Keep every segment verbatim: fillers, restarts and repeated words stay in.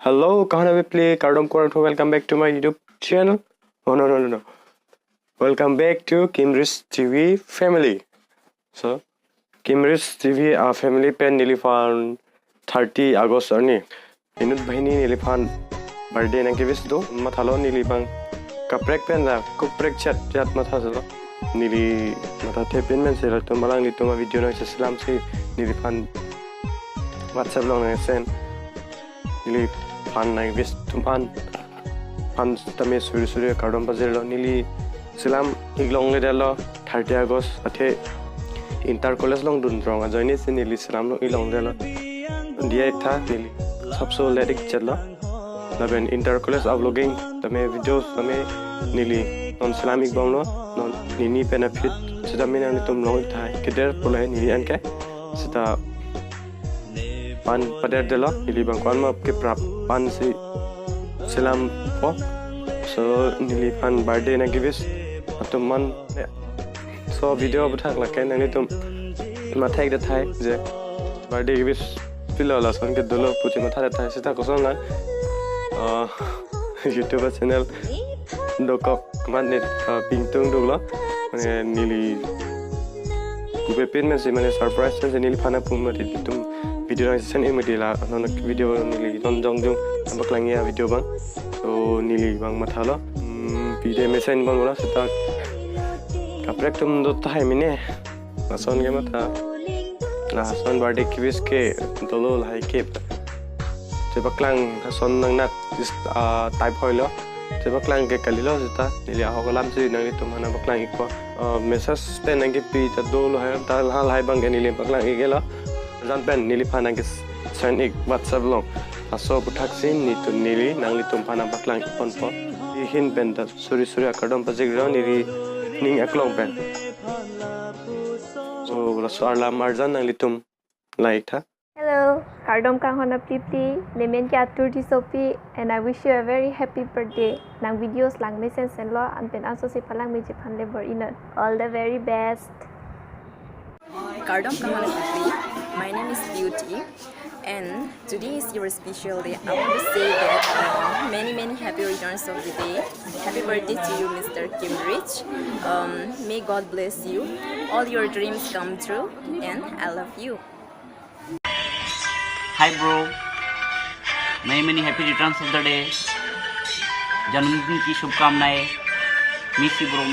Hello, kahono bipli, kardom kurang thu, welcome back to my YouTube channel. Oh, no, no, no, no. Welcome back to Kimrich T V family. So, Kimrich T V a family pen neliphan thirty August arni inut banghini neliphan birthday nangkewish do. Mathalo neli bang kaprek pen la kuprek chat chat matha selo. Neli matha thepin men selo to malang nelitum a video nangselam si neliphan WhatsApp along nangsend. Neliphan nangwish atum aphan, aphan tame suri suri kardom pajirlo. Neli selam ik longledetlo thirty August athe inter college along dunrong ajoine si neli selam long ik longledetlo. Diya ik tha neli sabso let ik chatlo. Lapen inter college a vlogging tame videos tame neli non selam ik bomlo, non nini pen aphi sitame nanglitum long ik tha keder pule neli anke sita pan paderdetlo, neli bang ko-an ma keprap pan si selampo. So neliphan birthday nangkewish atum man. So video aphuthak lake nanglitum mathek det tahai je birthday kewish pilo lason ke dolo pusi matha det tahai sita kosonlo. Ah, YouTube channel dokok mat net, ah, pingtung duklo. Mane neli kupepin men si mane surprise si neliphan apum mati tum video nangsend ik mati la non video neli non jongjung nangpaklangji a video bang. So neli bang mathalo. Hmm, video mesen bang ula sita kaprek atum do tahai mene. Lason ke matha. Lason birthday kewish ke dolo lahai ke. Chepaklang lason nangnak is, ah, type hoilo. Chepaklang ke kalilo sita. Neli ahok alam si nanglitum aphan nangpaklang ikpo. Ah, message pen nangkepi ta dolo hai ta lahai bang ke neli paklang iklo. Jan pen neliphan nangkesend ik WhatsApp along. Laso aphuthak si nelitum neli nanglitum aphan nangpaklang ikponpo. Ihin pen ta suri suri akardom pajirlo neli ning aklong pen. So laso arlam arjan nanglitum lang ik tha. Hello, kardom kanghon aplipli, nemen ke Atur Tissopi, and I wish you a very happy birthday. Nang videos lang mesen senlo, an pen anso si palang meji aphan le bor-inon. All the very best. Kardom kanghon aplipli, my name is Beauty, and today is your special day. I want to say that uh, many many happy returns of the day. Happy birthday to you, Mister Kimrich. Um, may God bless you, all your dreams come true, and I love you. Hi bro, many many happy returns of the day. जन्मदिन की शुभकामनाएं. Miss you bro.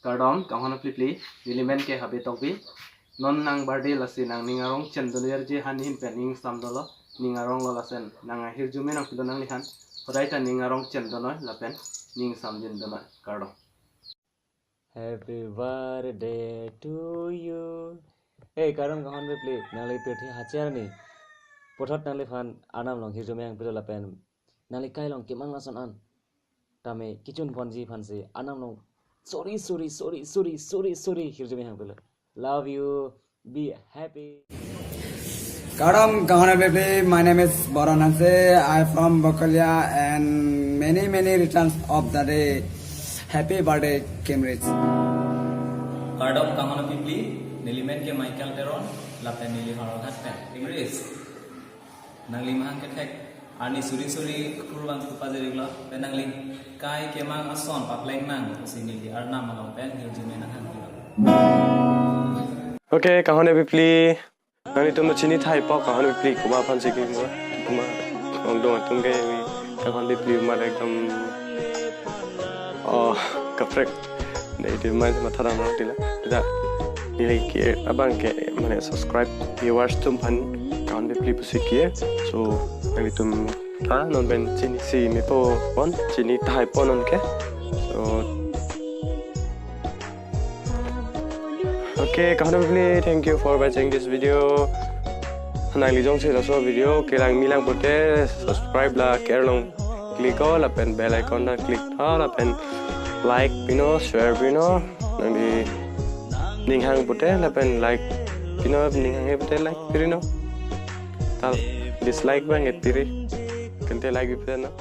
Kardom kanghon aplipli, neli men ke Habe Tokbi. Non nang birthday lasi nang ning arong chendoler je han hin pen ning samdolo, ning aronglo lason nang ahirjume nangpilo nangliphan. Hodai ta ning arong chendonoi lapen ning samjindonoi. Kardom. Happy birthday to you. Hey, kardom kanghon aplipli, nangli pirthe hachar ni puthot nangliphan Arnam along hirjume nangpilo lapen nangli kai along kemang ason an tame kechun ponji aphansi Arnam along suri suri suri suri suri suri hirjume nangpilo. Love you. Be happy. Kardom kanghon aplipli, my name is Boron Hanse. I from Bokolia and many many returns of the day. Happy birthday, Kimrich. Kardom kanghon aplipli, neli men ke Michael Teron, lapen neli Howraghat pen. Kimrich, nangli mahang kethek arni suri suri kurvang kupajirlo, pen nangli kai kemang ason pakleng nang pusi neli Arnam along pen hirjume nanghanglo. Okay, kanghon aplipli. Nanglitum chini thaipo kanghon aplipli komat aphansi kimo. Komat ongdung atum ke kanghon aplipli komat ekdom, oh, kaprek. Neli itu main sama tharam orang tila. Tidak. Neli ke abang ke mane subscribe viewers atum aphan kanghon aplipli pusi ke. So nanglitum ta non pen chini si mepo pon, chini thaipo non ke. So okay, kanghon aplipli, thank you for watching this video. Nangli jongsi laso video kelang milang pute subscribe la ke-er along click o lapen bell icon ta click tha lapen like pino, share pino, nangli ning hang pute lapen like pino, ning hang pute like pirino. Tal dislike bang et piri. Kente like pute no.